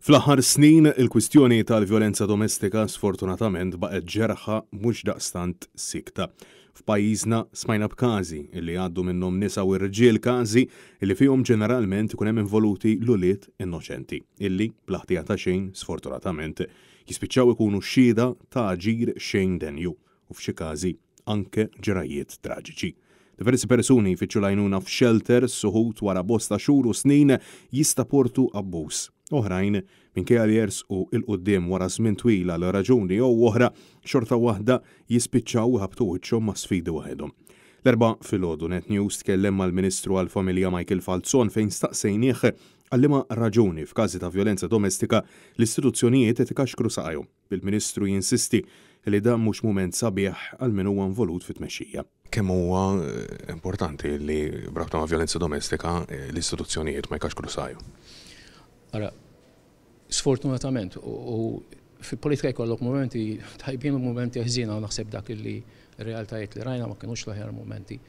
Fl-aħħar snin, il-kwistjoni tal-vjolenza domestika sfortunatament baqgħet ġerħa mhux daqstant siekta. F'pajjiżna smajna b'każi li jgħaddu minnhom nisa u rġiel, każi li fihom ġeneralment ikun hemm involuti l-ulied innoċenti, illi, bla ħtija ta' xejn, sfortunatament, jispiċċaw ikunu xhieda ta' aġir xejn denju u f'xi każi anke ġrajjiet traġiċi. Diversi persuni jfittxu l-għajnuna f'shelters, uħud wara bosta xhur u snin jistaportu abbuż. Oħrajn, minkejja li jersqu 'l quddiem wara żmien twil għal raġuni jew oħra, xorta waħda jispiċċaw iħabbtu wiċċhom ma' sfidi waħedhom. L-Erbgħa filgħodu Net News tkellem mal-Ministru għall-Familja Michael Falzon fejn staqsejnieh għal liema raġuni f'każi ta' vjolenza domestika l-istituzzjonijiet qed ikaxkru saqajhom. bil-Ministru jinsisti li dan mhux mument sabiħ għal min huwa involut fit-tmexxija. Kemm huwa importanti li b'rabta ma' vjolenza domestika l-istituzzjonijiet ma jkaxkru saqajhom? Ara, sfortunatament, u fil-politika jkollok mumenti tajbin u mumenti ħżiena u naħseb dak li r-realtajiet li rajna ma kinux l-aħjar mumenti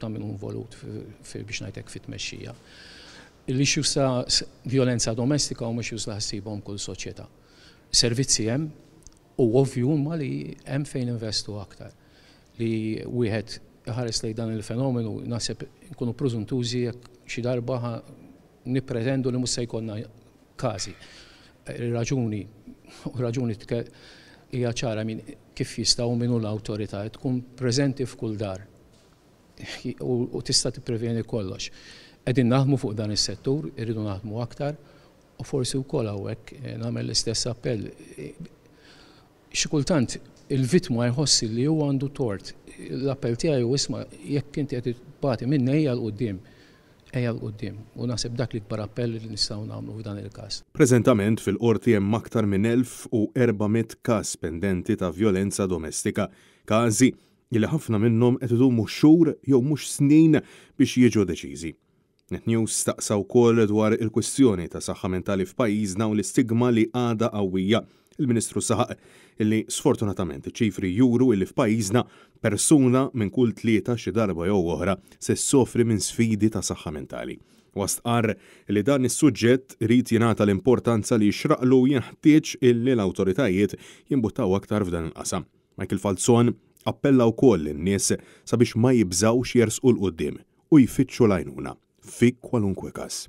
ta' min hu involut biex ngħid hekk fit-tmexxija. L-issues ta' vjolenza domestika huma issues li ħassibhom kull soċjetà. Servizzi hemm u ovvju huma li hemm fejn ninvestu aktar. Li wieħed iħares lejn dan il-fenomenu naħseb inkunu prużuntużi jekk xi darba ħa nippretendu li mhux se jkollna każi. Ir-raġuni, u raġuni hija ċara min kif jista' u min hu l-awtorità tkun preżenti f'kull dar u tista' tipprevjeni kollox. Qegħdin naħdmu fuq dan is-settur, irridu naħdmu aktar U forsi wkoll hawnhekk nagħmel l-istess appell. Xi kultant il-vittma jħoss li hu għandu tort. L-appell tiegħi hu isma' jekk inti qed tbati minn ejja 'l quddiem. Ejja 'l quddiem. U naħseb dak l-ikbar appell li nistgħu nagħmlu f'dan il-każ. Preżentament fil-Qorti hemm aktar minn 1,400 każ pendenti ta' vjolenza domestika. Każi li ħafna minnhom qed idumu xhur jew mhux snin biex jiġu deċiżi. Net News staqsa wkoll dwar il-kwistjoni ta' saħħa mentali f'pajjiżna u l-istigma li għadha qawwija. Il-Ministru saħaq illi sfortunatament iċ-ċifri juru illi f'pajjiżna persuna minn kull tlieta xi darba jew oħra se ssofri minn sfidi ta' saħħa mentali. Huwa stqarr li dan is-suġġett irid jingħata l-importanza li jixraqlu u jenħtieġ illi l-awtoritajiet jimbuttaw aktar f'dan il-qasam. Michael Falzon appella wkoll lin-nies sabiex ma jibżgħux jersqu 'l quddiem u jfittxu l-għajnuna fi kwalunkwe każ.